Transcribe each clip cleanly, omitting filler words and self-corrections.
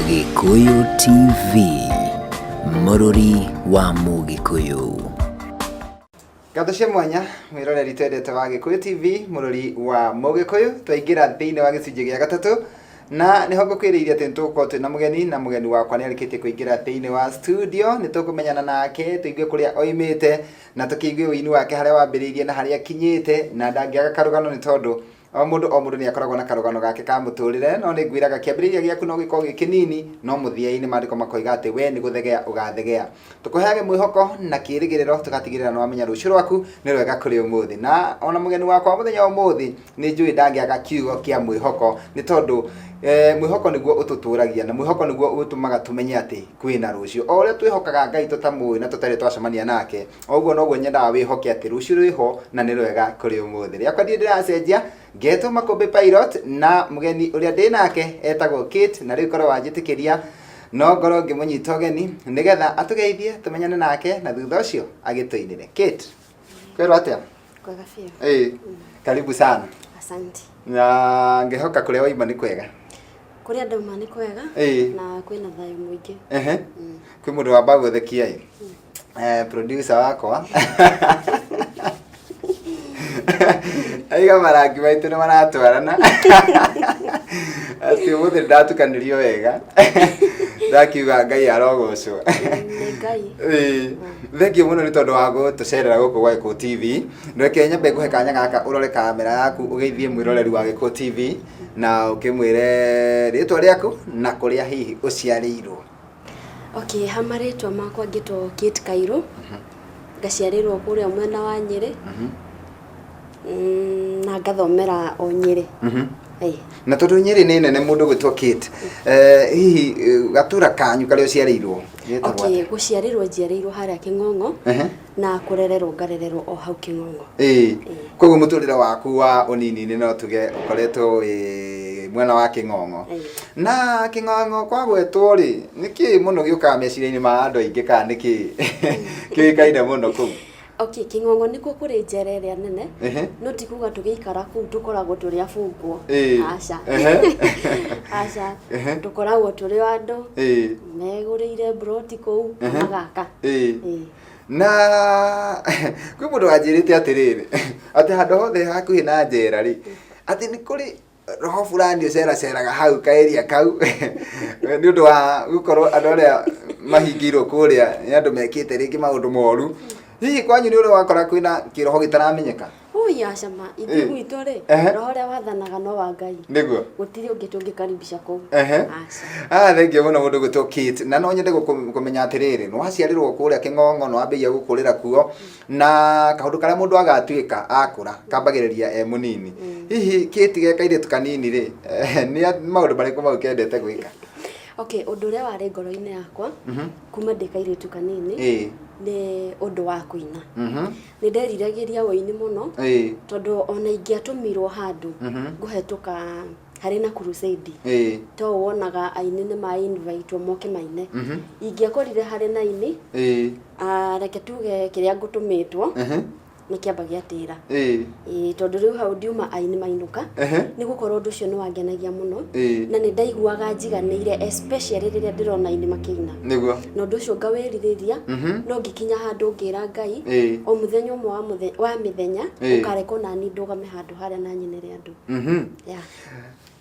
Gĩkũyũ TV, mũrũri wa Mũgĩkũyũ. Ngatho cia mwanya mwĩroreri twendete wa Gĩkũyũ TV mũrori wa Mũgĩkũyũ, twaingĩra thĩinĩ wa gĩcunjĩ gĩa gatatũ na nĩho ngũkwĩrĩire atĩ nĩtũgũkorwo twĩna mũgeni, na mũgeni wakwa nĩ arĩkĩtie kũingĩra thĩinĩ wa studio. Nĩ tũkũmenyana nake, tũigue kũrĩa oimĩte na tũkĩigue ũini wake harĩa wambĩrĩirie na harĩa akinyĩte, na ndangĩaga karũgano nĩ tondũ o mũndũ o mũndũ nĩ akoragwo na karũgano gake ka mũtũrĩre. No nĩ ngwĩraga kĩambĩrĩria gĩaku no gĩkorwo gĩ kĩnini, no mũthia-inĩ maandĩko makoiga atĩ we nĩ gũthegea ũgathegea. Tũkũheage mwĩhoko na kĩrĩgĩrĩro, tũgatigĩrĩra nĩ wamenya rũciũ rwaku nĩ rwega kũrĩ ũmũthĩ. Na ona mũgeni wakwa mũthenya wa ũmũthĩ nĩ njũĩ ndangĩaga kiugo kĩa mwĩhoko, nĩ tondũ mwĩhoko nĩguo ũtũtũragia, na mwĩhoko nĩguo ũtũmaga tũmenye atĩ kwĩna rũciũ. O ũrĩa twĩhokaga Ngai tũtamũĩ na tũtarĩ twacemania nake, O ũguo noguo nyendaga wĩhoke atĩ rũciũ rwĩho na nĩ rwega kũrĩ ũmũthĩ. Rĩakwa ndirĩ ndĩracenjia, ngetwo Makũmbĩ Pilot na mũgeni ũrĩa ndĩ nake etagwo Kate, na rĩu korwo wanjĩtĩkĩria no ngorwo ngĩmũnyita ũgeni nĩgetha atũgeithie tũmenyane nake na thutha ũcio agĩtũinĩre. Kate, kwĩrwo atĩa? Kwega biũ. Ĩĩ, karibu sana. Asante. Na ngĩhoka kũrĩa waima nĩ kwega. Kũrĩa ndauma nĩ kwega na kwĩna thayũ mũingĩ. Kwĩ mũndũ wamba gũthekia ĩ. Producer wakwa aiga marangi maitũ nĩ maratwarana, atĩ ũmũthĩ ndatukanirio wega, ndakiuga Ngai arogocwo. Nĩ Ngai. Ĩĩ. Thengiũ mũno nĩ tondũ wa gũtũcerera gũkũ gwa Gĩkũyũ TV. Reke nyambe ngũhe kanya gaka ũrore kamera yaku, ũgeithie mwĩroreri wa Gĩkũyũ TV na ũkĩmwĩre rĩtwa rĩaku na kũrĩa hihi ũciarĩirwo. Okay, ha marĩtwa makwa ngĩtwo Kate Kairũ, ngaciarĩrwo kũrĩa mwena wa Nyĩrĩ, na ngathomera o Nyĩrĩ. Ĩĩ. Na tondũ Nyĩrĩ nĩ nene mũndũ gwĩtwo Kate, hihi gatura kanyu karĩa ũciarĩirwo getagwo Okay, atĩa? gũciarĩrwo njiarĩirwo harĩa Kĩng'ong'o, na kũrererwo ngarererwo o hau Kĩng'ong'o. Ĩĩ. Koguo mũtũrĩre waku wa ũnini-inĩ no tuge ũkoretwo wĩ mwena wa Kĩng'ong'o. Na Kĩng'ong'o kwagwetwo rĩ, nĩkĩ mũno gĩũkaga meciria-inĩ ma andũ aingĩ, kana nĩkĩ kĩũĩkaine mũno kũu? Okay, Kĩng'ong'o nĩkuo kũrĩ njera ĩrĩa nene, no ti kuga tũgĩikara kũu tũkoragwo tũrĩ abungwo. Aca. Aca. Tũkoragwo tũrĩ o andũ megũrĩire mburoti kũu magaka. Ĩĩ. Na kwĩ mũndũ wanjĩrĩte atĩrĩrĩ, atĩ handũ hothe hakuhĩ na njera rĩ, atĩ nĩ kũrĩ roho fulani ũceraceraga hau kaeria kau, nĩ ũndũ wa gũkorwo andũ arĩa mahingĩirwo kũrĩa nĩ andũ mekĩte rĩngĩ maũndũ moru. Hihi kwanyu nĩ ũrĩ wakora kwĩna kĩroho gĩtaramenyeka? Ui aca ma, ithuĩ gwitũ rĩ, roho ũrĩa wathanaga no wa Ngai. Nĩguo. Gũtirĩ ũngĩ tũngĩkaribisha kũu. Aca. Ah, thengiũ mũno mũndũ gwĩtwo Kate. Na no nyende kũmenya atĩrĩrĩ, nĩ waciarĩrwo kũrĩa Kĩng'ong'o, nĩ wambĩrĩria gũkũrĩra kuo, na kaũndũ karĩa mũndũ agatuĩka akũra, kambagĩrĩria e mũnini. Hihi Kate ge kairĩtu kanini rĩ, nĩ maũndũ marĩkũ mau kendete gwĩka? Okay, ũndũ ũrĩa warĩ ngoro-inĩ yakwa kuma ndĩ kairĩtu kanini nĩ ũndũ wa kũina. Nĩ nderiragĩria ũini mũno tondũ ona ingĩatũmirwo handũ ngũhetũka harĩ na crusade, to wonaga aini nĩ ma invite moke maine, ingĩakorire harĩ na aini, reke tuge kĩrĩa ngũtũmĩtwo nĩ kĩamba gĩatĩra. Ĩĩ, tondũ rĩu hau ndiuma aini mainũka, nĩ gũkorwo ũndũ ũcio nĩ wangenagia mũno na nĩ ndaiguaga njiganĩire, especially rĩrĩa ndĩrona aini makĩina. Na ũndũ ũcio ngawĩrirĩria, no ngĩkinya handũ ngĩra Ngai, o mũthenya ũmwe wa mĩthenya ũkareka onani ndũgame handũ harĩa na nyinĩre andũ. Yeah.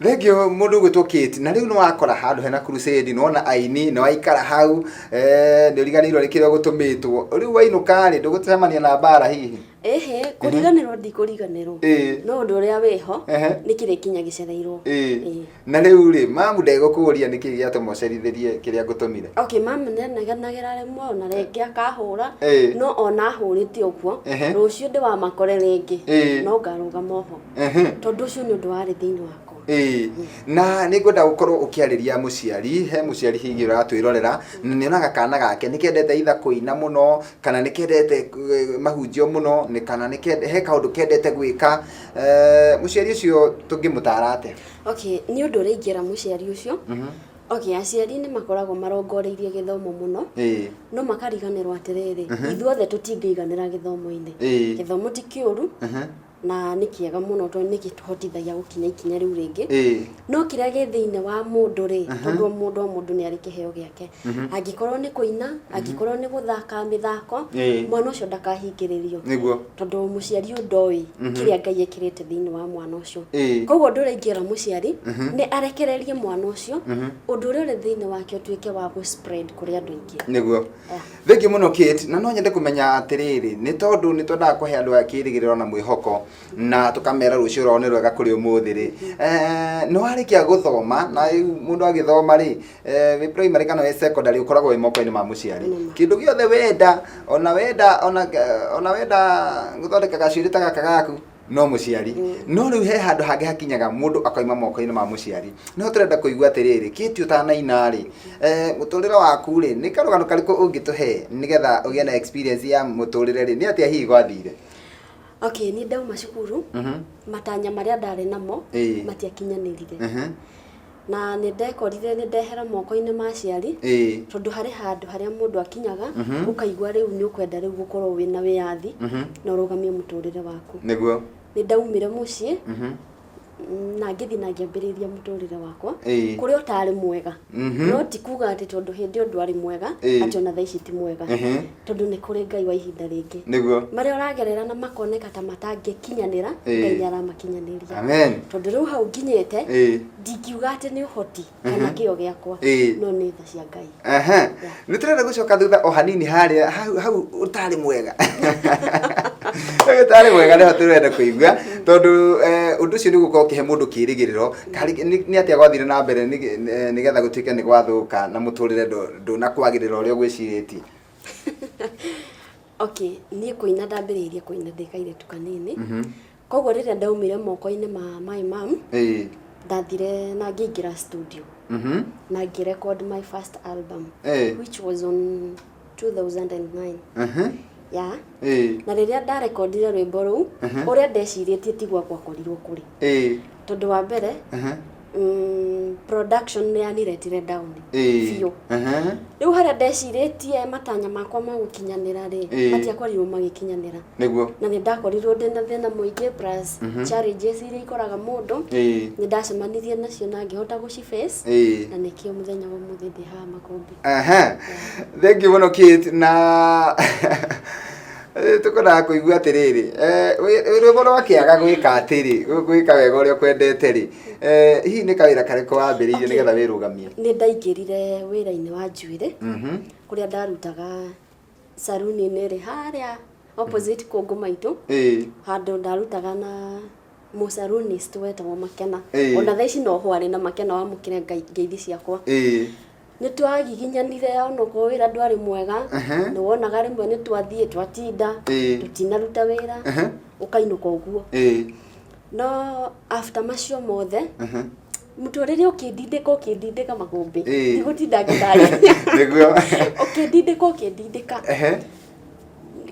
Thengiũ mũndũ ũgwĩtwo Kate. Na rĩu nĩ wakora handũ hena crusade, nĩ wona aini, nĩ waikara hau, nĩ ũriganĩirwo nĩ kĩrĩa ũgũtũmĩtwo. Rĩu wainũka rĩ, ndũgũcemania na mbara hihi? Ĩhĩ, kũriganĩrwo ndikũriganĩrwo, no ũndũ ũrĩa wĩho nĩ kĩrĩ kinya gĩcereirwo. Ĩĩ. Na rĩu rĩ, mamu ndegũkũria nĩkĩ gĩatũma ũcerithĩrie kĩrĩa ngũtũmire? Okay, mamu nĩanegenagĩra rĩmwe ona rĩngĩ akahũra, no ona ahũrĩte ũguo, rũciũ ndĩwamakore rĩngĩ, no ngarũgama oho. Tondũ ũcio nĩ ũndũ warĩ thĩinĩ wakwa. Ĩĩ. Na nĩ ngwenda gũkorwo ũkĩarĩria mũciari, he mũciari hihi ũratwĩrorera na nĩ onaga kana gake nĩ kendete either kũina mũno, kana nĩ kendete mahunjio mũno, nĩ kana nĩ he kaũndũ kendete gwĩka, mũciari ũcio tũngĩmũtara atĩa? Okay, nĩ ũndũ ũrĩa ingĩra mũciari ũcio, okay, aciari nĩ makoragwo marongoreirie gĩthomo mũno, no makariganĩrwo atĩrĩrĩ, ithuothe tũtingĩiganĩra gĩthomo-inĩ. Gĩthomo ti kĩũru, Na nĩ kĩega mũno tondũ nĩ gĩtũhotithagia gũkinya ikinya rĩu rĩngĩ. No kĩrĩa gĩ thĩinĩ wa mũndũ rĩ, tondũ o mũndũ o mũndũ nĩ arĩ kĩheo gĩake, angĩkorwo nĩ kũina, angĩkorwo nĩ gũthaka mĩthako, mwana ũcio ndakahingĩrĩrio, tondũ mũciari ũyũ ndoĩ kĩrĩa Ngai ekĩrĩte thĩinĩ wa mwana ũcio. Koguo ũndũ ũrĩa ingĩra mũciari nĩ arekererie mwana ũcio, ũndũ ũrĩa ũrĩ thĩinĩ wake ũtuĩke wa gũ spread kũrĩ andũ aingĩ. Thengiũ mũno Kate, na no nyende kũmenya atĩrĩrĩ, nĩ tondũ nĩ twendaga kũhe andũ aya kĩrĩgĩrĩro na mwĩhoko na tũkamera rũciũ rwao nĩ rwega kũrĩ ũmũthĩ rĩ, nĩ warĩkia gũthoma na rĩu mũndũ agĩthoma rĩ, wĩ primary kana wĩ secondary ũkoragwo wĩ moko-inĩ ma mũciari. Kĩndũ gĩothe wenda, ona wenda ona wenda gũthondeka gacuĩrĩ ta gaka gaku, no mũciari. No rĩu he handũ hangĩ hakinyaga mũndũ akoima moko-inĩ ma mũciari. Nĩho tũrenda kũigua atĩrĩrĩ, Kate ũtanaina rĩ, mũtũrĩre waku rĩ, nĩ karũgano karĩkũ ũngĩtũhe nĩgetha ũgĩe na experience ya mũtũrĩre rĩ, nĩ atĩa hihi gwathire? Okay, niĩ ndauma cukuru, matanya marĩa ndarĩ namo matiakinyanĩrire. Na nĩ ndekorire nĩ ndehera moko-inĩ ma aciari, tondũ harĩ handũ harĩa mũndũ akinyaga ũkaigua rĩu nĩ ũkwenda rĩu gũkorwo wĩna wĩyathi na ũrũgamie mũtũrĩre waku. Nĩ ndaumire mũciĩ na ngĩthiĩ na ngĩambĩrĩria mũtũrĩre wakwa kũrĩa ũtarĩ mwega. No ti kuga atĩ tondũ hĩndĩ ĩyo ndwarĩ mwega atĩ ona thaa ici ti mwega, tondũ nĩ kũrĩ Ngai wa ihinda rĩngĩ. Marĩa ũragerera na makoneka ta matangĩkinyanĩra, Ngai nĩ aramakinyanĩria. Amen. Tondũ rĩu hau nginyĩte, ndingiuga atĩ nĩ ũhoti kana kĩo gĩakwa, no nĩ tha cia Ngai. Nĩ tũrenda gũcoka thutha o hanini harĩa hau hau ũtarĩ mwega. Ũtarĩ mwega nĩho tũrenda kũigua, tondũ ũndũ ũcio nĩ ũgũkorwo ũkĩhe mũndũ kĩrĩgĩrĩro. Nĩ atĩa gwathire na mbere nĩgetha gũtuĩke nĩ gwathũka na mũtũrĩre ndũnakwagĩrĩra ũrĩa ũgwĩcirĩtie? Okay, niĩ kũina ndambĩrĩirie kũina ndĩ kairĩtu kanini. Koguo rĩrĩa ndaumire moko-inĩ ma my mom, ndathire na ngĩingĩra studio na ngĩ record my first album, which was on 2009. Yeah. Na rĩrĩa ndarekondire rwĩmbo rũu, ũrĩa ndecirĩtie tiguo gwakorirwo kũrĩ. Tondũ wa mbere, production nĩ yaniretire down biũ. Rĩu harĩa ndecirĩtie matanya makwa ma gũkinyanĩra rĩ, matiakorirwo magĩkinyanĩra. Na nĩ ndakorirwo ndĩna thĩna mũingĩ plus challenges iria ikoraga mũndũ, nĩ ndacemanirie nacio na ngĩhota gũci face, na nĩkĩo mũthenya wa ũmũthĩ ndĩ haha Makũmbĩ. Thank you mũno Kate, na tũkwendaga kũigua atĩrĩrĩ, rwĩmbo rwa kĩaga gwĩka atĩrĩ, gwĩka wega ũrĩa ũkwendete rĩ, hihi nĩ kawĩra karĩkũ wambĩrĩirie nĩgetha wĩrũgamie? Nĩ ndaingĩrire wĩra-inĩ wa njuĩrĩ, kũrĩa ndarutaga saruni-inĩ rĩ harĩa opposite Kũngũ Maitũ, handũ ndarutaga na mũcarunist wetagwo Makena. Ona thaa ici no ho arĩ na Makena, wamũkĩre ngeithi ciakwa. Nĩ twagiginyanire onokorwo wĩra ndwarĩ mwega, nĩ wonaga rĩmwe nĩ twathiĩ twatinda tũtinaruta wĩra, ũkainũka ũguo. No after macio mothe, mũtũrĩre ũkĩndindĩka ũkĩndindĩka Makũmbĩ, ndigũtinda ngĩtarĩria. Ũkĩndindĩka ũkĩndindĩka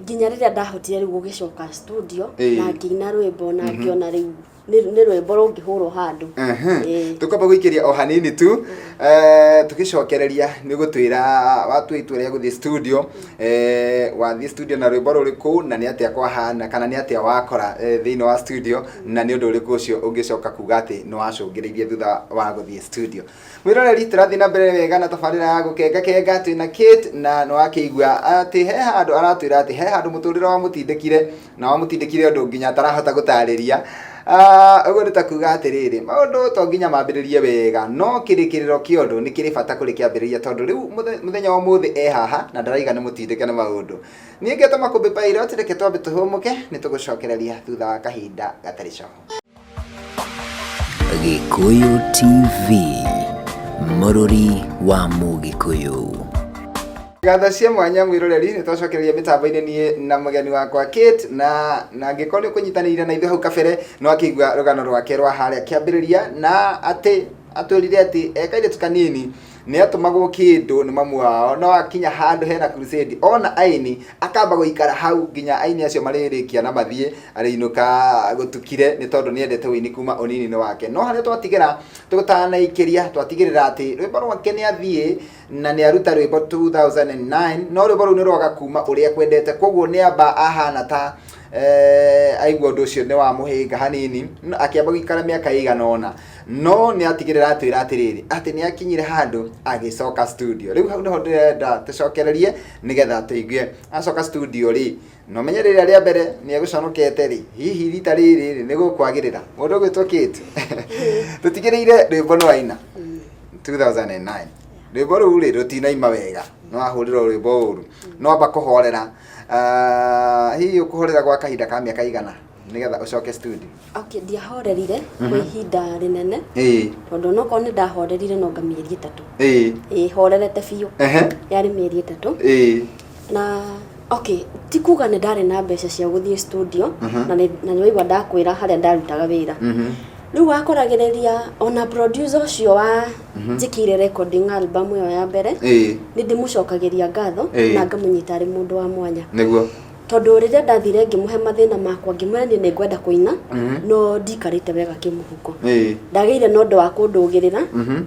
nginya rĩrĩa ndahotire rĩu gũgĩcoka studio na ngĩina rwĩmbo na ngĩona rĩu nĩ rwĩmbo rũngĩhũrwo handũ. Tũkwamba gũikĩria o hanini tu, tũgĩcokereria nĩ gũtwĩra watua itua rĩa gũthiĩ studio, wathiĩ studio na rwĩmbo rũrĩkũ na nĩ atĩa kwahana kana nĩ atĩa wakora thĩinĩ wa studio na nĩ ũndũ ũrĩkũ ũcio ũngĩcoka kuga atĩ nĩ wacũngĩrĩirie thutha wa gũthiĩ studio. Mwĩroreri, tũrathiĩ na mbere wega na tabarĩra ya gũkenga kenga twĩna Kate, na nĩ wakĩigua atĩ he handũ aratwĩra atĩ he handũ mũtũrĩre wamũtindĩkire na wamũtindĩkire ũndũ nginya atarahota gũtarĩria. Ũguo nĩ ta kuga atĩrĩrĩ, maũndũ to nginya mambĩrĩrie wega, no kĩrĩkĩrĩro kĩa ũndũ nĩ kĩrĩ bata kũrĩ kĩambĩrĩria, tondũ rĩu mũthenya wa ũmũthĩ e haha na ndaraiga nĩ mũtindĩke nĩ maũndũ. Niĩ ngetwo Makũmbĩ Pilot, reke twambe tũhũmũke, nĩ tũgũcokereria thutha wa kahinda gatarĩ coho. Gĩkũyũ TV, mũrũri wa Mũgĩkũyũ. Ngatho cia mwanya mwĩroreri, nĩ twacokereria mĩtambo-inĩ niĩ na mũgeni wakwa Kate, na angĩkorwo nĩ ũkũnyitanĩire na ithuĩ hau kabere no akĩigua rũgano rwake rwa harĩa kĩambĩrĩria, na atĩ atwĩrire atĩ e kairĩtu kanini nĩ atũmagwo kĩndũ nĩ mamu wao, no akinya handũ hena crusade ona aini akamba gũikara hau nginya aini acio marĩrĩkia na mathiĩ, arĩinũka gũtukire nĩ tondũ nĩ endete ũini kuma ũnini-inĩ wake. No harĩa twatigĩra tũtanaikĩria, twatigĩrĩra atĩ rwĩmbo rwake nĩ athiĩ na nĩ aruta rwĩmbo 2009, no rwĩmbo rũu nĩ rwaga kuma ũrĩa kwendete, koguo nĩ amba ahana ta Aigua ũndũ ũcio nĩ wamũhĩnga hanini, akĩamba gũikara mĩaka ĩigana ũna, no nĩ atigĩrĩra atwĩra atĩrĩrĩ atĩ nĩ akinyire handũ agĩcoka studio. Rĩu hau nĩho ndĩrenda tũcokererie nĩgetha tũigue acoka studio rĩ, na ũmenye rĩrĩa rĩa mbere nĩ egũconokete rĩ, hihi rita rĩrĩ rĩ nĩ gũkwagĩrĩra. Mũndũ ũgwĩtwo Kate, tũtigĩrĩire rwĩmbo nĩ waina 2009, rwĩmbo rũu rĩ rũtinaima wega, nĩ wahũrĩrwo rwĩmbo ũru, no amba kũhorera. Hihi ũkũhorera gwa kahinda ka mĩaka igana nĩgetha ũcoke studio? Okay, ndiahorerire kwa ihinda rĩnene, tondũ onokorwo nĩ ndahorerire nonga mĩeri 3. Ĩĩ, horerete biũ. Yarĩ mĩeri 3. Na okay, ti kuga nĩ ndarĩ na mbeca cia gũthiĩ studio, na nĩ waigua ndakwĩra harĩa ndarutaga wĩra. Rĩu wakoragĩrĩria ona producer ũcio wa njĩkĩire recording album ĩyo ya mbere, nĩ ndĩmũcokagĩria ngatho na ngamũnyita arĩ mũndũ wa mwanya, tondũ rĩrĩa ndathire ngĩmũhe mathĩna makwa, ngĩmwĩra niĩ nĩ ngwenda kũina no ndikarĩte wega kĩmũhuko, ndagĩire na ũndũ wa kũndũgĩrĩra,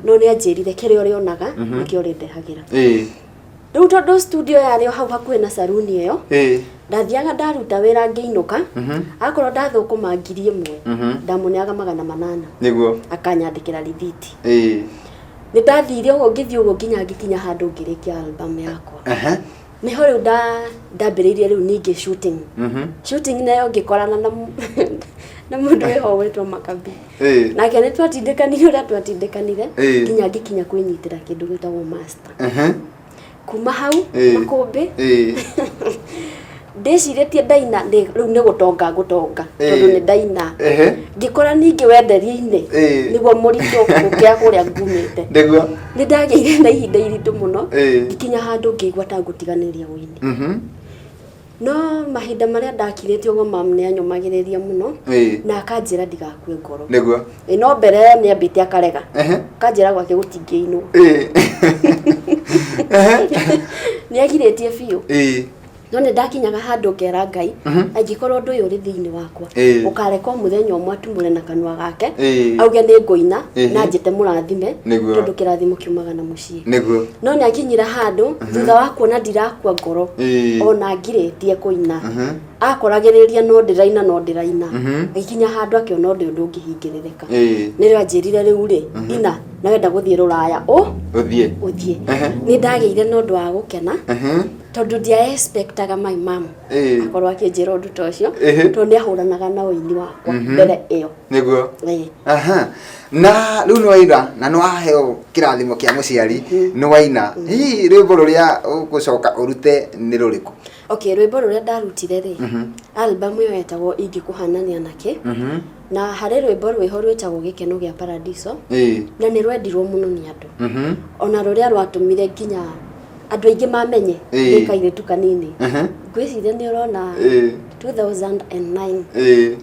no nĩ anjĩrire kĩrĩa ũrĩonaga nĩkĩo ũrĩndehagĩra. Rĩu tondũ studio yarĩ o hau hakuhĩ na saruni ĩyo, ndathiaga ndaruta wĩra ngĩinũka, akorwo ndathũkũma 1000, ndamũneaga 800, akanyandĩkĩra rithiti. Nĩ ndathire ũguo, ngĩthiĩ ũguo nginya ngĩkinya handũ ngĩrĩkia album yakwa. Nĩho rĩu ndambĩrĩirie rĩu ningĩ shooting. Shooting nayo ngĩkorana na mũndũ wĩho wĩtwo Makabi. Nake nĩ twatindĩkanire ũrĩa twatindĩkanire nginya ngĩkinya kwĩnyitĩra kĩndũ gĩtagwo master. Kuma hau makũmbĩ, ndĩcirĩtie ndaina rĩu nĩ gũtonga ngũtonga, tondũ nĩ ndaina. Ngĩkora ningĩ wenderia-inĩ nĩguo mũritũ gũkĩra kũrĩa ngumĩte. Nĩ ndagĩire na ihinda iritũ mũno, ngĩkinya handũ ngĩigua ta ngũtiganĩria ũini. No mahinda marĩa ndakirĩte ũguo, mam nĩ anyũmagĩrĩria mũno na akanjĩra ndigakue ngoro. Ĩ, no mbere nĩ ambĩte akarega, akanjĩra gwake gũtingĩinwo. Nĩ agirĩtie biũ. No nĩ ndakinyaga handũ ngera Ngai, angĩkorwo ũndũ ũyũ ũrĩ thĩinĩ wakwa, ũkareka o mũthenya ũmwe atumũre na kanua gake, auge nĩ ngũina, na njĩte mũrathime, tondũ kĩrathimo kiumaga na mũciĩ. No nĩ akinyire handũ thutha wa kuona ndirakua ngoro, ona ngirĩtie kũina, akoragĩrĩria no ndĩraina, no ndĩraina, agĩkinya handũ akĩona ũndũ ũyũ ndũngĩhingĩrĩrĩka. Nĩrĩo anjĩrire, rĩu rĩ, ina na wenda gũthiĩ rũraya ũ Ũthiĩ. Ũthiĩ. Nĩ ndagĩire na ũndũ wa gũkena, tondũ ndia expectaga my mom akorwo akĩnjĩra ũndũ ta ũcio, tondũ nĩ ahũranaga na ũini wakwa mbere ĩyo. Aha. Na rĩu nĩ waina na nĩ waheo kĩrathimo kĩa mũciari, nĩ waina, hihi rwĩmbo rũrĩa ũgũcoka ũrute nĩ rũrĩkũ? Okay, rwĩmbo rũrĩa ndarutire rĩ, album ĩyo yetagwo Ingĩkũhanania Nakĩ, na harĩ rwĩmbo rwĩho rwĩtagwo Gĩkeno gĩa Paradiso, na nĩ rwendirwo mũno nĩ andũ, ona rũrĩa rwatũmire nginya andũ aingĩ mamenye ndĩ kairĩtu kanini. Ngwĩciria nĩ ũrona 2009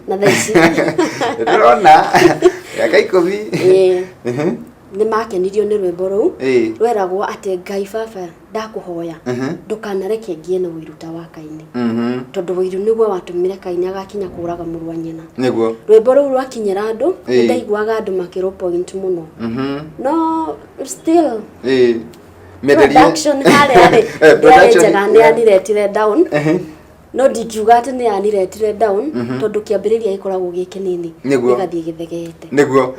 na thaa ici. Ndĩrona mĩaka 10. Nĩ makenirio nĩ rwĩmbo rũu. Rweragwo atĩ, Ngai baba, ndakũhoya ndũkanareke ngie na ũiru ta wa Kaini, tondũ ũiru nĩguo watũmire Kaini agakinya kũraga mũrũ wa nyina. Rwĩmbo rũu rwakinyĩra andũ, nĩ ndaiguaga andũ makĩrũ point mũno, no still Mĩenderie. Production harĩa rĩ, ndĩarĩ production, njega, nĩ yaniretire down, no ndingiuga atĩ nĩ yaniretire down, tondũ kĩambĩrĩria gĩkoragwo gĩ kĩnini, gĩgathiĩ gĩthegete.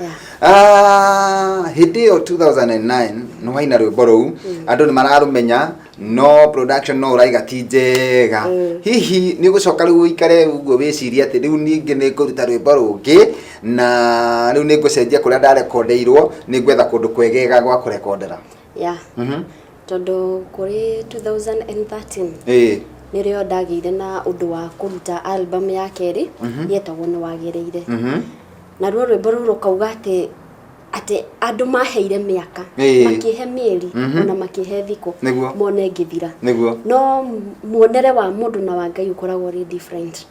Yeah. Ah, hĩndĩ ĩyo 2009 nĩ waina rwĩmbo rũu, andũ nĩ mararũmenya, no production no ũraiga ti njega. Hihi nĩ ũgũcoka rĩu ũikare ũguo wĩcirie atĩ rĩu ningĩ nĩ ngũruta rwĩmbo rũngĩ, na rĩu nĩ ngũcenjia kũrĩa ndarekondeirwo, nĩ ngwetha kũndũ kwegega gwa kũrekondera? Yeah. Tondũ kũrĩ 2013 nĩrĩo ndagĩire na ũndũ wa kũruta album ya kerĩ yetagwo Nĩ Wagĩrĩire. Naruo rwĩmbo rũu rũkauga atĩ andũ maheire mĩaka, makĩhe mĩeri, ona makĩhe thikũ mone ngĩthira. No muonere wa mũndũ na wa Ngai ũkoragwo ũrĩ different,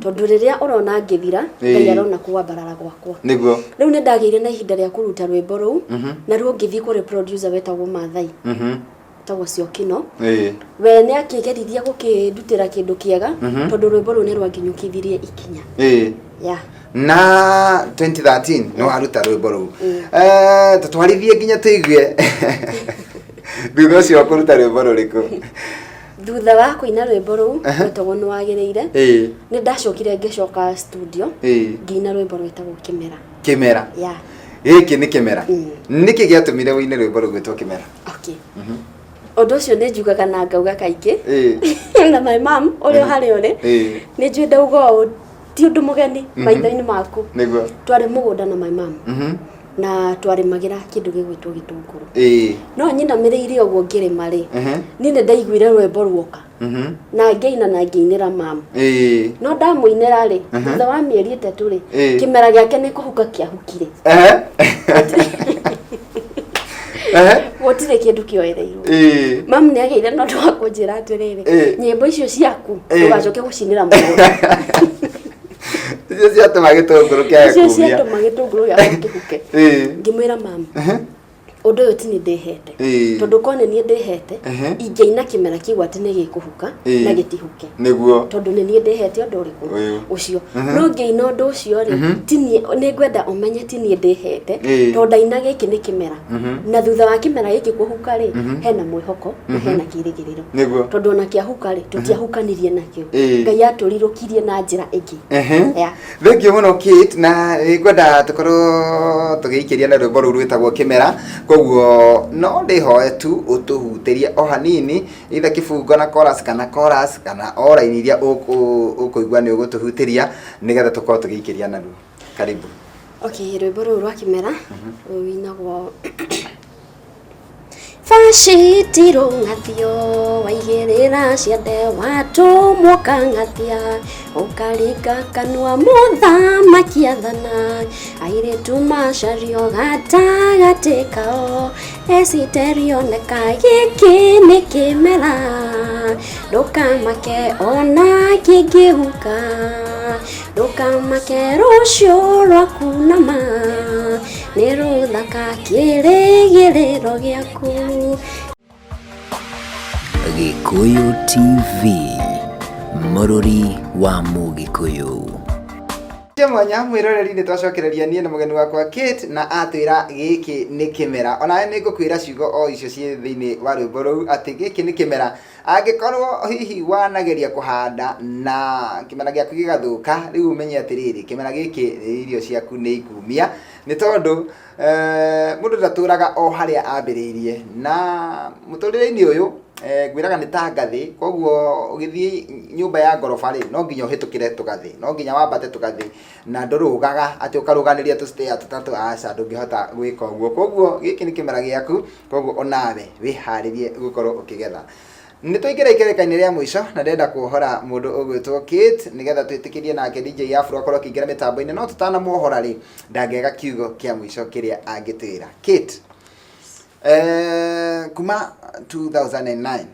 tondũ rĩrĩa ũrona ngĩthira, Ngai arona kwambarara gwakwa. Rĩu nĩ ndagĩire na ihinda rĩa kũruta rwĩmbo rũu, naruo ngĩthiĩ kũrĩ producer wetagwo Maathai, wetagwo Ciokino. We nĩ akĩgeririe gũkĩndutĩra kĩndũ kĩega, tondũ rwĩmbo rũu nĩ rwanginyũkithirie ikinya. Yeah. Na 2013 nĩ waruta rwĩmbo rũu. Tũtwarithie nginya tũigue thutha ũcio kũruta rwĩmbo rũrĩkũ. Thutha wa kũina rwĩmbo rũu rwetagwo Nĩ Wagĩrĩire, nĩ ndacokire ngĩcoka studio ngĩina rwĩmbo rwĩtagwo Kĩmera. Kĩmera. Yeah. Gĩkĩ nĩ kĩmera. Nĩkĩ gĩatũmire ũine rwĩmbo rũgwĩtwo Kĩmera? Okay. Ũndũ ũcio nĩ njugaga na ngauga kaingĩ na my mom ũrĩa harĩa ũrĩ, nĩ njũĩ ndauga ũũ ti ũndũ mũgeni maitho-inĩ maku. Nĩguo. Twarĩ mũgũnda na my mom na twarĩmagĩra kĩndũ gĩgwĩtwo gĩtũngũrũ. No nyinamĩrĩire ũguo ngĩrĩma rĩ, niĩ nĩ ndaiguire rwĩmbo ruoka na ngĩina na ngĩinĩra mam. No ndamũinĩra rĩ, thutha wa mĩeri 3 rĩ, kĩmera gĩake nĩ kũhuka kĩahukire. Gũtirĩ kĩndũ kĩoereirwo. Mam nĩ agĩire na ũndũ wa kũnjĩra atĩrĩrĩ, nyĩmbo icio ciaku ndũgacoke gũcinĩra mũgũnda. Icio ciatũma gĩtũngũrũ kĩage Icio kumia. ciatũma gĩtũngũrũ gĩakwa kĩhuke. Ngĩmwĩra mam, ũndũ ũyũ ti niĩ ndĩhete, tondũ korwo nĩ niĩ ndĩhete, ingĩaina kĩmera kĩu atĩ nĩ gĩkũhuka na gĩtihuke. Nĩguo. Tondũ nĩ niĩ ndĩhete ũndũ ũrĩkũ? Ũyũ. Ũcio. No ngĩina ũndũ ũcio rĩ, ti niĩ, nĩ ngwenda ũmenye ti niĩ ndĩhete, tondũ ndaina gĩkĩ nĩ kĩmera. Na thutha wa kĩmera gĩkĩ kũhuka rĩ, hena mwĩhoko na hena kĩrĩgĩrĩro. Nĩguo. Tondũ ona kĩahuka rĩ, tũtiahukanirie nakĩo. Ngai atũrirũkirie na njĩra ĩngĩ. Yeah. Thank you mũno Kate, na nĩngwenda tũkorwo tũgĩikĩria na rwĩmbo rũu rwĩtagwo Kĩmera, koguo no ndĩhoe tu ũtũhutĩrie o hanini, either kĩbungo na chorus kana chorus kana o raini iria ũkũigua nĩ ũgũtũhutĩria nĩgetha tũkorwo tũgĩikĩria naruo. Karibu. Okay, rwĩmbo rũu rwa Kĩmera rũinagwo Baciti rũng'athio waigĩrĩra ciande watũmwo kang'athia ũkaringa kanua mũthamaki athana airĩtu macario gatagatĩ kao Esiteri oneka gĩkĩ nĩ kĩmera ndũkamake ona kĩngĩhuka ndũkamake rũciũ rwaku nama nĩ rũthaka kĩrĩgĩrĩro gĩaku. Gĩkũyũ TV, mũrũri wa Mũgĩkũyũ. Cia mwanya mwĩroreri nĩ twacokereria niĩ na mũgeni wakwa Kate na atwĩra gĩkĩ nĩ kĩmera. Onawe nĩ ngũkwĩra ciugo o icio ciĩ thĩinĩ wa rwĩmbo rũu atĩ gĩkĩ nĩ kĩmera. Angĩkorwo hihi wanageria kũhanda na kĩmera gĩaku gĩgathũka, rĩu ũmenye atĩrĩrĩ, kĩmera gĩkĩ irio ciaku nĩ ikumia, nĩ tondũ mũndũ ndatũraga o harĩa ambĩrĩirie. Na mũtũrĩre-inĩ ũyũ, ngwĩraga nĩ ta ngathĩ, koguo ũgĩthiĩ nyũmba ya ngoroba rĩ, no nginya ũhĩtũkĩre tũgathĩ, no nginya wambate tũgathĩ, na ndũrũgaga atĩ ũkarũganĩria tũ stair tũtatũ, aca, ndũngĩhota gwĩka ũguo. Koguo gĩkĩ nĩ kĩmera gĩaku, koguo onawe wĩharĩrie gũkorwo ũkĩgetha. Nĩ twaingĩra ikereka-inĩ rĩa mũico na ndĩrenda kuohora mũndũ ũgwĩtwo Kate nĩgetha twĩtĩkĩrie nake DJ Afro akorwo akĩingĩra mĩtambo-inĩ, no tũtanamuohora rĩ, ndangĩaga kiugo kĩa mũico kĩrĩa angĩtwĩra. Kate, kuma 2009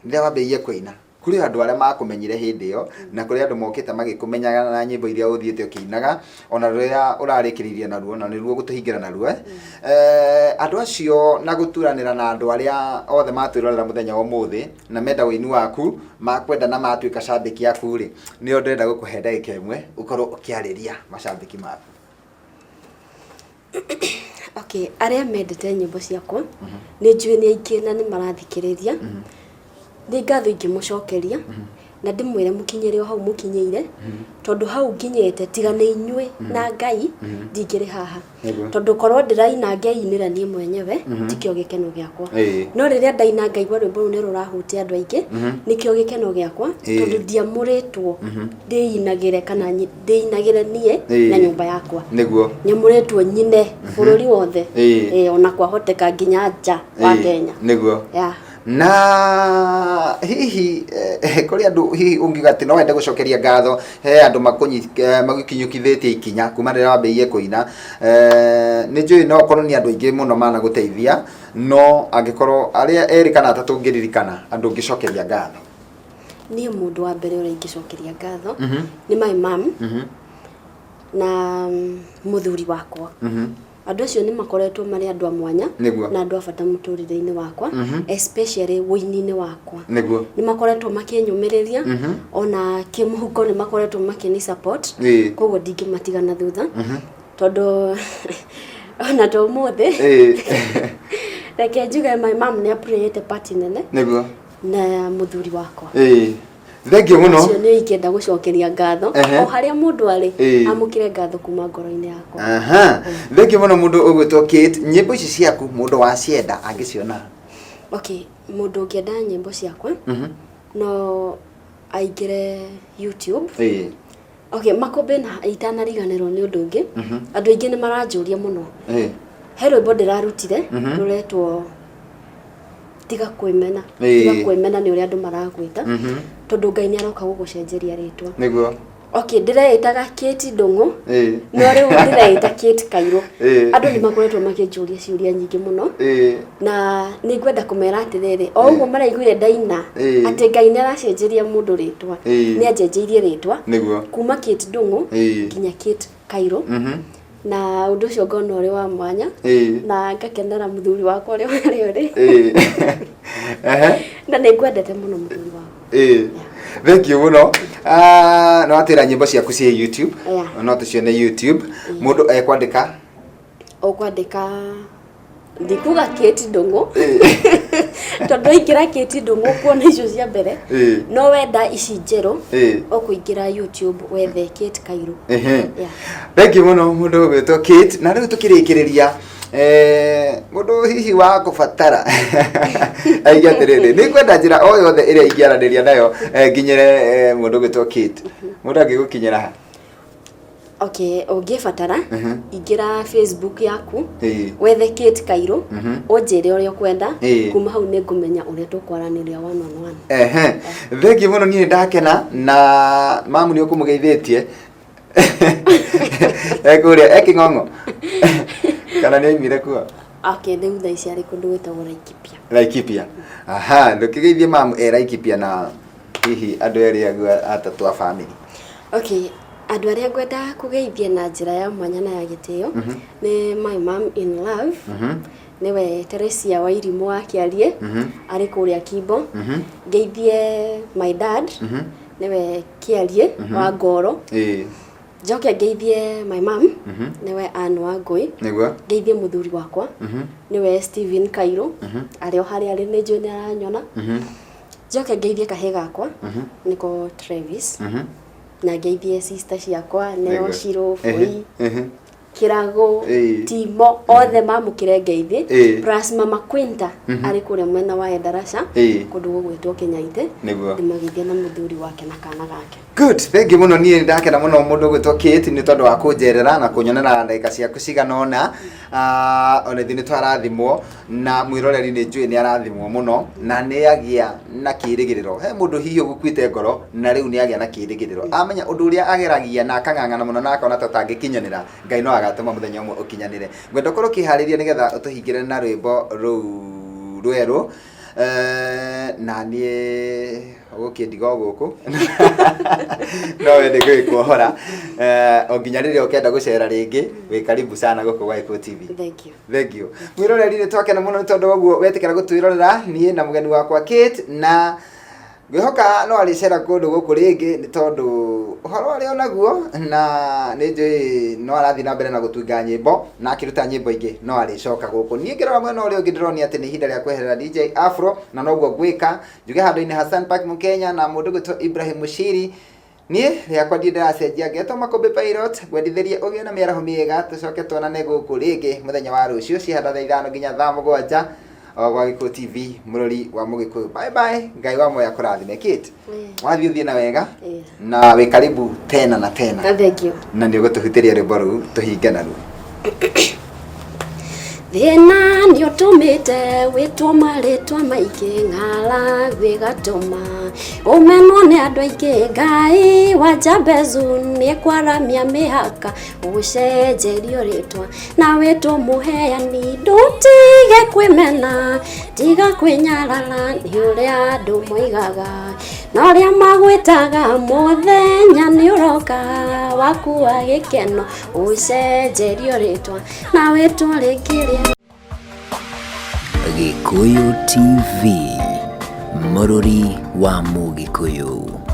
rĩrĩa wambĩrĩirie kũina, kũrĩ andũ arĩa makũmenyire hĩndĩ ĩyo na kũrĩ andũ mokĩte magĩkũmenyaga na nyĩmbo iria ũthiĩte ũkĩinaga ona rũrĩa ũrarĩkĩrĩirie naruo na nĩruo gũtũhingĩra naruo. Andũ acio na gũturanĩra na andũ arĩa othe matwĩrorera mũthenya wa ũmũthĩ na menda ũini waku, makwenda na matuĩka cambĩki aku rĩ, nĩo ndĩrenda gũkũhe ndagĩka ĩmwe ũkorwo ũkĩarĩria macambĩki maku. Okay, arĩa mendete nyĩmbo ciakwa nĩ njũĩ nĩ aingĩ na nĩ marathikĩrĩria. Nĩ ngatho ingĩmũcokeria na ndĩmwĩre mũkinyĩre o hau mũkinyĩire, tondũ hau nginyĩte tiga nĩ inyuĩ na Ngai ndingĩrĩ haha. Tondũ korwo ndĩraina ngeinĩra niĩ mwenyewe tikĩo gĩkeno gĩakwa. No rĩrĩa ndaina ngaigua rwĩmbo rũu nĩ rũrahutia andũ aingĩ, nĩkĩo gĩkeno gĩakwa, tondũ ndiamũrĩtwo ndĩinagĩre kana ndĩinagĩre niĩ na nyũmba yakwa. Nyamũrĩtwo nyine bũrũri wothe. Ona kwahoteka nginya nja wa Kenya. Nĩguo. Na hihi kũrĩ andũ hihi ũngiuga atĩ no wende gũcokeria ngatho, he andũ magũkinyũkithĩtie ikinya kuma rĩrĩa wambĩrĩirie kũina. Nĩ njũĩ no ũkorwo nĩ andũ aingĩ mũno managũteithia, no angĩkorwo arĩa erĩ kana atatũ ũngĩririkana andũ ũngĩcokeria ngatho. Niĩ mũndũ wa mbere ũrĩa ingĩcokeria ngatho nĩ my mom na mũthuri wakwa. Andũ acio nĩ makoretwo marĩ andũ a mwanya na andũ a bata mũtũrĩre-inĩ wakwa, especially wũini-inĩ wakwa. Nĩ makoretwo makĩnyũmĩrĩria, ona kĩmũhuko nĩ makoretwo makĩni support, koguo ndingĩmatiga na thutha, tondũ ona ta ũmũthĩ, reke njuge my mom nĩ a play part nene. Na mũthuri wakwa. Ĩĩ, thengiũ mũno. Ũcio nĩ ingĩenda gũcokeria ngatho. O harĩa mũndũ arĩ, amũkĩre ngatho kuma ngoro-inĩ yakwa. Aha, thengiũ mũno mũndũ ũgwĩtwo Kate. Nyĩmbo ici ciaku mũndũ wacienda angĩciona? Okay, mũndũ ũngĩenda nyĩmbo ciakwa no aingĩre YouTube. Okay, Makũmbĩ, na itanariganĩrwo nĩ ũndũ ũngĩ, andũ aingĩ nĩ maranjũria mũno. He rwĩmbo ndĩrarutire rũretwo "Tiga Kwĩmena". Tiga kwĩmena nĩ ũrĩa andũ maragwĩta, tondũ Ngai nĩ aroka gũgũcenjeria rĩtwa. Okay, ndĩreĩtaga Kate Ndũng'ũ, no rĩu ndĩreĩta Kate Kairũ. Andũ nĩ makoretwo makĩnjũria ciũria nyingĩ mũno, na nĩ ngwenda kũmera atĩrĩrĩ, o ũguo maraiguire ndaina atĩ Ngai nĩ aracenjeria mũndũ rĩtwa, nĩ anjenjeirie rĩtwa kuma Kate Ndũng'ũ nginya Kate Kairũ, na ũndũ ũcio ngona ũrĩ wa mwanya na ngakenera mũthuri wakwa ũrĩa harĩa ũrĩ. Na nĩ ngwendete mũno, mũthuri wakwa. Ĩĩ, thank you mũno. Ah, nĩ watwĩra nyĩmbo ciaku ciĩ YouTube. No tũcione YouTube mũndũ ekwandĩka? Ũkwandĩka, ndikuga Kate Ndũng'ũ, tondũ waingĩra Kate Ndũng'ũ kuona icio cia mbere. No wenda ici njerũ, ũkũingĩra YouTube wethe Kate Kairũ. Yeah. Thank you mũno, mũndũ ũgwĩtwo Kate. Na rĩu tũkĩrĩkĩrĩria, mũndũ hihi wa kũbatara aige atĩrĩrĩ, nĩ ngwenda njĩra o yothe ĩrĩa ingĩaranĩria nayo nginyĩre mũndũ ũgwĩtwo Kate, mũndũ angĩgũkinyĩra ha? Okay, ũngĩbatara, ingĩra Facebook yaku, wethe Kate Kairũ, ũnjĩre ũrĩa ũkwenda. Kuma hau nĩ ngũmenya ũrĩa tũkwaranĩria one on one. Ehe, thengiũ mũno, niĩ nĩ ndakena. Na mamu nĩ ũkũmũgeithĩtie ekũrĩa ekĩng'ong'o kana nĩ aimire kuo? Okay, rĩu thaa ici arĩ kũndũ gwĩtagwo Laikipia. Laikipia, aha, ndũkĩgeithie mamu e Laikipia na hihi andũ erĩ aguo atatũ a family. Okay, andũ arĩa ngwenda kũgeithia na njĩra ya mwanya na ya gĩtĩo nĩ my mom in love, nĩwe Teresia Wairimũ wa Kĩarie, arĩ kũrĩa Kimbo. Ngeithie my dad, nĩwe Kĩarie wa Ngoro. Njoke ngeithie my mom, nĩwe Ann wa Ngũĩ. Ngeithie mũthuri wakwa, nĩwe Steven Kairũ, arĩ o harĩa arĩ, nĩ njũĩ nĩ aranyona. Njoke ngeithie kahĩĩ gakwa, nĩko Travis, na ngeithie sister ciakwa, nĩo Shiro, Bũi, Kĩrago, Timo, othe mamũkĩre ngeithi. Plus Mama Quinta arĩ kũrĩa mwena wa Endarasha, kũndũ gũgwĩtwo Kĩnyaitĩ. Ndĩmageithie na mũthuri wake na kana gake. Good, thank you mũno. Niĩ ndakena mũno, mũndũ ũgwĩtwo Kate, nĩ tondũ wa kũnjerera na kũnyonera ndagĩka ciaku cigana ũna. Ah, ona ithuĩ nĩ twarathimwo, na mwĩroreri nĩ njũĩ nĩ arathimwo mũno na nĩ agĩa na kĩrĩgĩrĩro. He mũndũ hihi ũgũkuĩte ngoro, na rĩu nĩ agĩa na kĩrĩgĩrĩro, amenya ũndũ ũrĩa ageragia na akang'ang'ana mũno na akona ta ũtangĩkinyanĩra, Ngai no agatũma mũthenya ũmwe ũkinyanĩre. Ngwenda ũkorwo ũkĩharĩria nĩgetha ũtũhingĩre na rwĩmbo rũu rwerũ. Na niĩ ũgũkĩndiga o gũkũ, no we nĩ ngũgĩkuohora o nginya rĩrĩa ũkenda gũcera rĩngĩ. Wĩ karibu sana gũkũ gwa Gĩkũyũ TV. Thank you. Thank you. Mwĩroreri, nĩ twakena mũno nĩ tondũ wa ũguo wetĩkĩra gũtwĩrorera niĩ na mũgeni wakwa Kate, na ngwĩhoka no arĩcera kũndũ gũkũ rĩngĩ, nĩ tondũ ũhoro arĩ onaguo, na nĩ njũĩ no arathiĩ na mbere na gũtunga nyĩmbo na akĩruta nyĩmbo ingĩ no arĩcoka gũkũ. Niĩ ngĩrora mwena ũrĩa ũngĩ, ndĩronia atĩ nĩ ihinda rĩa kweherera DJ Afro, na noguo ngwĩka njuge handũ-inĩ Hassan Park Mũkenya na mũndũ gwĩtwo Ibrahim Mushiri. Niĩ rĩakwa ndirĩ ndĩracenjia, ngetwo Makũmbĩ Pilot. Ngwendithĩrie ũgĩe na mĩaraho mĩega, tũcoke tuonane gũkũ rĩngĩ mũthenya wa rũciũ cihanda thaa 5 nginya thaa 7, o gwa Gĩkũyũ TV, mũrori wa Mũgĩkũyũ. Bye bye, Ngai wa moya kũrathime. Kate, wathiĩ ũthiĩ na wega na wĩ karibu tena na tena. Thank you. Na nĩ ũgũtũhutĩria rwĩmbo rũu tũhinge naruo. Thĩna nĩ ũtũmĩte wĩtwo marĩtwa maingĩ, ng'aragu ĩgatũma ũmenwo nĩ andũ aingĩ. Ngai wa Jabezu nĩ kwaramia mĩhaka, ũcenjerio rĩtwa na wĩtwo mũheani. Ndũtige kwĩmena, tiga kwĩnyarara nĩ ũrĩa andũ moigaga na ũrĩa magwĩtaga. Mũthenya nĩ ũroka waku wa gĩkeno, ũcenjerio rĩtwa na wĩtwo rĩngĩ rĩa Gĩkũyũ TV, mũrũri wa Mũgĩkũyũ.